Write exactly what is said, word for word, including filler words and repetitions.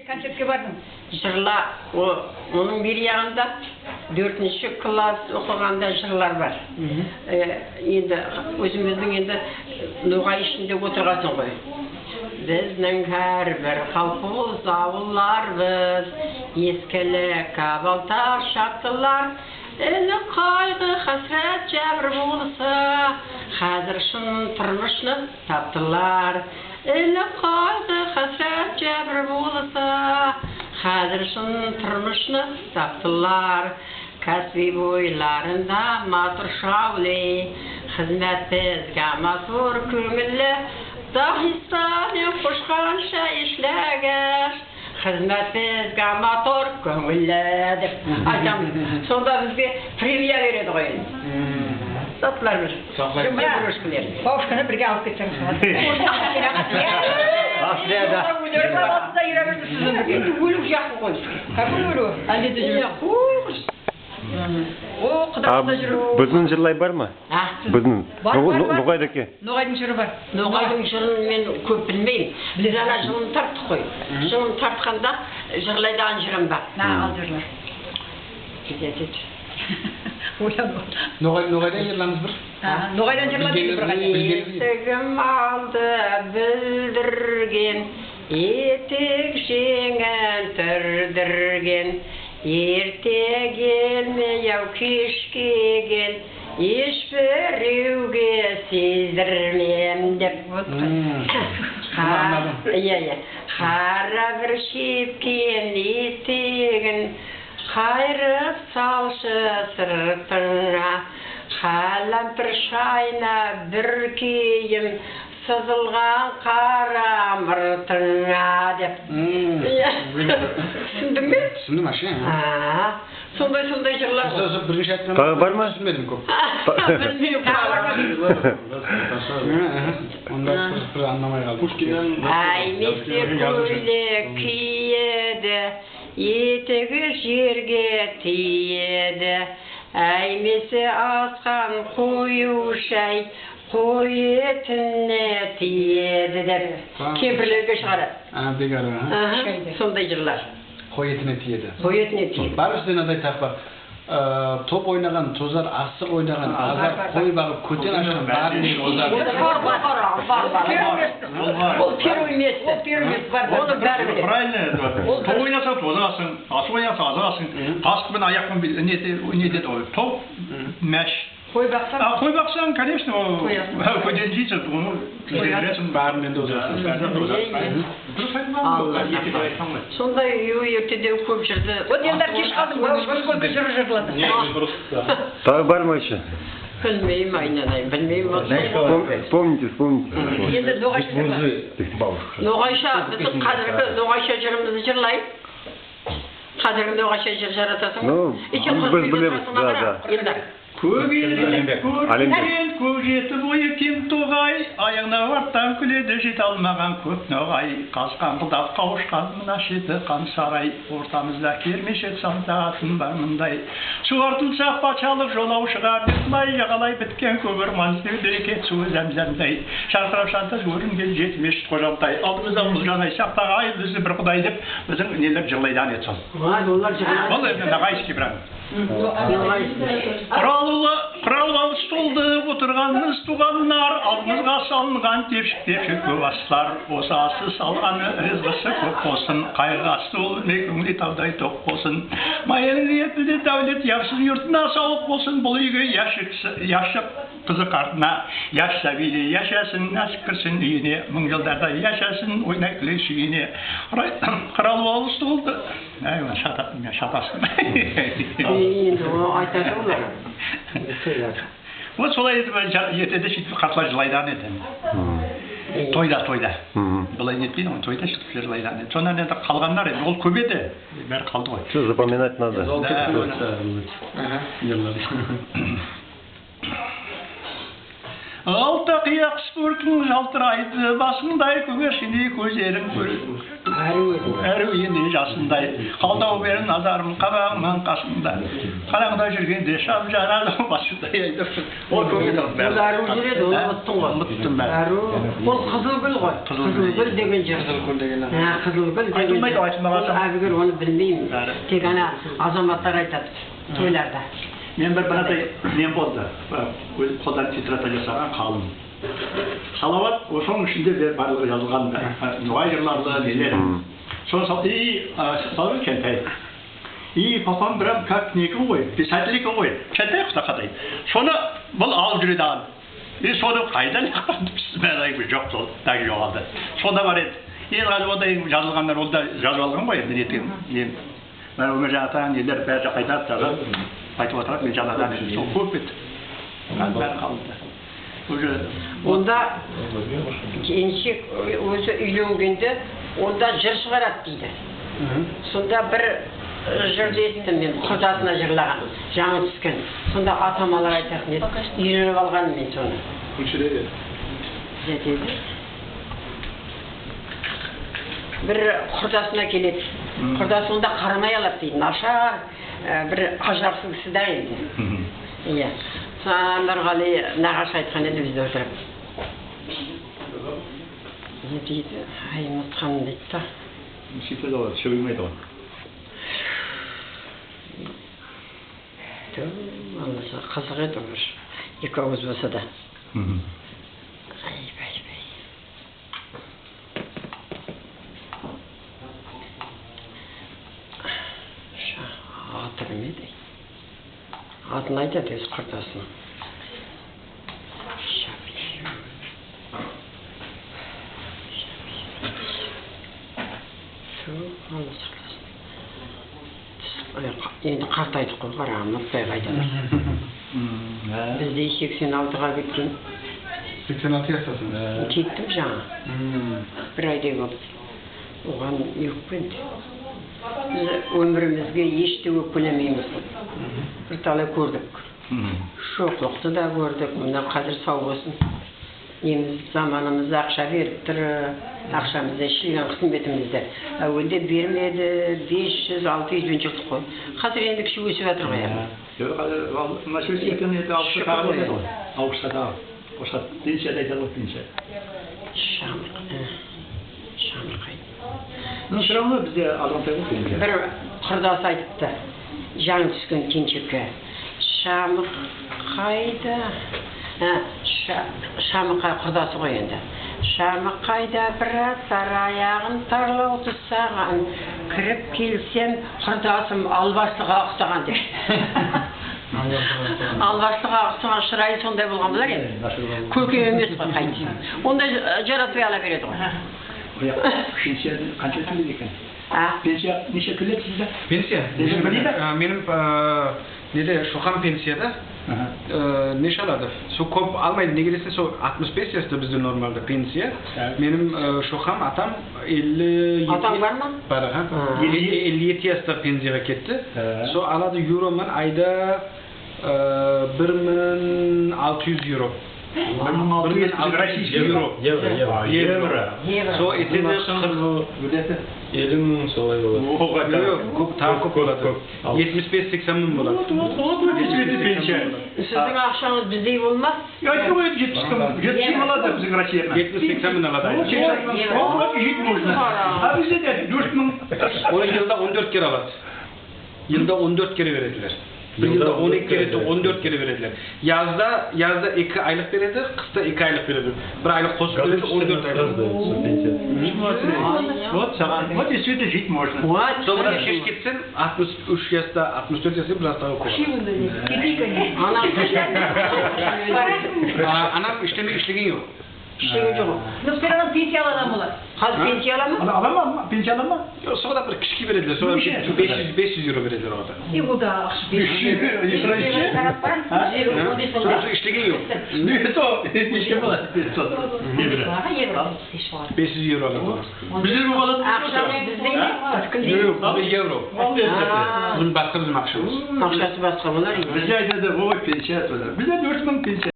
Концертке бардым. Йырла, о, онынъ бери ягында доьртинши класс окыганда йырлар бар. Э, энди оьзимиздинъ энди ногай ишинде олтыргансынъ гой. Биздинъ аьр бир колхоз, авылларыбыз, эскилик, кабалтар шаптылар. Илик кайгы, хасирет, ябыр болса, аьзир шын турмысты таптылар. Илик кайгы, хасирет, ябыр болса, аьзир шын турмысты таптылар. Каспий бойларында матур шавлы, хизмет бизге матур коьнъилли, Дагестан мен кошканша ишлегеш, хизмет бизге матур коьнъилли деп айтамыз. Сонда бизге премия береди гой энди. Затлар бир. Бабушканы бирге алып кетсенъиз болады. Австрияда. Австрияда юре берсин сиз бирге. Энди оьлуьв яхшы гой бизге. Какой оьлуьв? Аьли де юре. О, кудасында юре. Бизим йырлай барма? А? Бизим. Бар, ногай, бар, бар. Ногайдыки. Ногайдынъ йыры бар. Ногайдынъ йырын мен коьп билмеймен. Биз ана йылын тарттык кой. Йылын тартканда йырлайтаган йырым бар. А, ал йырла. Кетеди. Ойланып. Ногай, ногайдан йырламыз бир. А, ногайдан йырла дейик бир кайда. Билгенинъиз. Эсигим алды билдирген, этек енъин туьрдирген, эрте келме-ав, кешке кел, эш биревге сездирмем деп. Вот. Ия, ия. Кара бир шепкен этегин кайырып салшы сыртынъа, калампир шайнап буьркейим сызылган кара мыртынъа деп. Ия. Туьсиндинъме? Туьсиндим вообще. А, сондай, сондай йырлар. Сол, сол биринши айтканда. Тагы барма? Туьсинмедим коьп. Билмеймен. Онда бир, бир анъламай калдым. Пушкиннен. Аймесе коьйлек киеди, этеги ерге тиеди. Аймесе аскан куюв шай кой этине тиеди деп. Кемпирлерге шыгарады. А, бек арув, а? Аха, сондай йырлар. Кой этине тиеди. Кой этине тиеди. Бар бизде мындай тақпа. Э, топ ойнаган тозар, асык ойнаган азар, кой багып коьтен ашкан баьриннен озар. Бар, бар, бар, бар, бар. Ол первый место. Ол первый место, бар, бар. Оны баьри биледи. Правильно айтады. Ол топ ойнасанъ тозасынъ, асык ойнасанъ азасынъ. Касык пен аяк пен бил-, не де-, не этеди ол. Топ, маьш. Кой баксанъ? А, кой баксанъ, конечно, ол коьтен дейсинъ, оны коьтересинъ. Баьриннен де озасынъ. Баьриннен де озасынъ. Дурыс айтылган. Алла. Сондай, ой, эртеде коьп йырды. Вот энди кеш калдым, коьп, коьп, коьп йыр йырлады. Тагы барма ещё? Билмеймен, айналайым, билмеймен. Пом-, вспомните, вспомните. Энди ногайша йырла. Ногайша, бизим каьзирги ногайша йырымызды йырлайык. Каьзирги ногайша йыр яратасынъ ба? Ну, биз билемиз, да, да. Энди. Коьк элди коьрсеткен коьк етим ой кем тогай, аягына барганда куьледи, жете алмаган коьп ногай. Казган кылдап кавышкан мына шети кансарай. Ортамызда кермешек салтагы тынбай мундай. Сув артылса, патшалык йолавшыга бек бай, ягалай биткен коьп орман, берекет сувы зам-замдай. Шаркырап шантаз коьринген ети мешит Кожалтай. Алдымызда уллы Жанай, сактагай бизди бир Кудай деп, бизим нелер йырлайды эди сол. Вай, олар йырлайды. Ол энди ногайский прям. Кыраллы, кыраллы столда олтырганмыз, туганлар, алдымызга салынган тепшик-тепшик коьп аслар. Осы асты салганы ризкысы коьп болсын, кайгы асты болмай, коьнъили тавдай ток болсын. Майыр ниетли даьвлет ярсынъ, юртына савлык болсын, бул уьйге яш, яш кызы картына, яш саьбийлер яшасын, насип кирсин уьйине, мынъ йылларда яшасын, ойнай куьлей суьйине. Кыраллы столда. Аьй, мына шата-, мен шатастым. Энди оны айтады олар. Вот солай этип, эртеде суьйтип картлар йырлайды эди. Тойда, тойда. Былай нетпейди, тойда суьйтип йырлайды эди. Соннан энди калганлар энди, ол коьп эди. Баьри калды гой. Всё, запоминать надо. Да. Аха. Йырлар. Алты кыяк кыс коьркинъ жалтырайды, басынъдай коьгершинней коьзлеринъ коьр-. Аьруьв энди жасындай. Колдав берем назарым кабагым ман касымда. Каранъда юргенде шам янады басымда. Ол коьп. Ол аьруьв юреди, оны умыттынъ гой? Умыттым баьрин. Аьруьв. Ол Кызылгуьл гой. Кызылгуьл деген ер. Кызылгуьл деген. Аь, Кызылгуьл деген ер. Айтылмайды, айтылмагансынъ. Ол аьбигер, оны билмеймен. Баьри. Тек ана азаматлар айтады тойларда. Мен бир, бир атай нем болды. Оьзи колдан тетрадьта жасаган калын. Салават, осынынъ ишинде де барлыгы язылган, ногай йырлары, нелер. Соны сал-, и, а, Салават кентай. И папам прям как не экен гой, писатель экен гой. Кентай кыскадай. Соны бул алып юреди. И соны кайда лактырды, бизде баьри йок, сол, даже йогалды. Сонда бар эди. Энди аьли ондай язылганлар, ол да язып алган гой, энди нетеем, нем. Мен оны язатаган нелер баьри айтады, язады. Айтып олтырады, мен язатаган, сол коьп эди. Баьри, баьри калды. Уже онда келиншек оьзи уьйленгенде, онда йыр шыгарады дейди. Сонда бир, ы, йырды эситтим мен, курдасына йырлаган, янъы туьскен. Сонда атамалар айтатын эди, уьйренип алганым мен соны. Кучереде. Бир курдасына келеди. Курдасы онда карамай алады дейди, нашар, э, бир аярсыз киси де энди. Ия. Сонда Нургали нагашым айткан эди бизде олтырып. Не дейди? Ай, умытканым дейди да. Суьйтеди олар, соьйлемейди олар. Ту, анысы кызык эди олар. Эки авыз болса да. Айбай, айбай. Ша-, аты ким эди? Атын айтады оьзи курдасынынъ. Шапи. Сол, анысы курдасынынъ. Энди картайдык кой, карагым, умытпай кайтады. Бизде сексен алтыга кеткен. Сексен алты ястасынъ? Кеттим янъы. Бир айдай болды. Ога оькпеди. Биз оьмиримизде эш те оьпкелемеймиз. Бир талай коьрдик. Шоклыкты да коьрдик. Мына аьзир сав болсын. Немиз, заманымызда акша берип тур, акшамызды, шлиген кыскан бетимизди. Аьвелде бермеди, бес юз, алты юз бен юрдык кой. Аьзир энди киши оьсип ятыр гой энди. Йок, аьзир ал-, начальник экен энди, августта тагы береди гой. Августта тагы. Рухсат, пенсия да айтады гой, пенсия. Шамырк, э, шамыркайды. Ну, всё равно бизде азгантай гой пенсия. Бир курдасы айтыпты, янъы туьскен келиншекке. Шамыркайды, аь, ша-, шамыркай курдасы гой энди. Шамыркайда бир атлар аягын тарлав тусаган, кирип келсем, курдасым албастыга усаган деп. Албастыга усаган, шырайы сондай болган болар энди. Коькем эмес кой, кайтсин. Онда, э, жаратпай ала береди гой. Пенсия канша тоьлейди экен? А? Пенсия неше тоьлейди сизде? Пенсия? Неше тоьлейди? Меним, э, меним, э, неде, шокам пенсияда. Аха. Э, неше алады? Сол коьп алмайды, неге десе, сол алтмыш бес яста бизде нормалда пенсия. Так. Меним, э, шокам, атам элли ети. Атанъ барма? Бар, аха. А. Элли, элли ети яста пенсияга кетти. Так. Сол алады евро ман айда, э, бир мынъ алты юз евро. Бир мынъ алты юз, бир мынъ алты юз евро. Евро, евро. Евро. Евро. Сол этеди кырк. Элли мынъ солай болады. Ого, йок, йок, коьп, тагы коьп болады. Коьп, коьп. Етпис бес, сексен мынъ болады. Вот, вот, вот, вот, жетпис бес, сексен мынъ болады. Сиздинъ акшанъыз биздей болмас. Я, айтпа, етпис мынъ, етпис мынъ алады бизде Россияда. Етпис, сексен мынъ алады. Вот, сексен мынъ. Вот, вот, жить можно. А бизде де доьрт мынъ. Оны йылда он доьрт кере алады. Йылда он доьрт кере бередилер. Бир йылда он эки кере, он доьрт кере бередилер. Язда, язда эки айлык береди, кыста эки айлык береди. Бир айлык косып береди, он доьрт айлык. Ничего себе. Вот саган. Вот действительно жить можно. Вот. Сонъ бираз кеш кетсенъ, алтмыш уьш яста, алтмыш доьрт яста бираз тагы коьп. Анам ишлемей, ишлеген йок. Ишлеген йок. Ну, всё равно пенсия алган адам болар. Аьзир пенсия алама? Ала, алама, пенсия алама? Йок, сога да бир кишкей бередилер, сога бир бес юз, бес юз евро бередилер ога да. И бу да акша. Бес юз евро, бес юз евро. Сога ишлеген йок. Не то, не болады. Евро. Бес юз евро алады. Бизде бу болады. Акша бизде ме? Йок, бизде евро. Бунынъ баска бизим акшамыз. Акшасы баска болар энди. Бизде айтады, ой, пенсия. Бизде доьрт мынъ пенсия.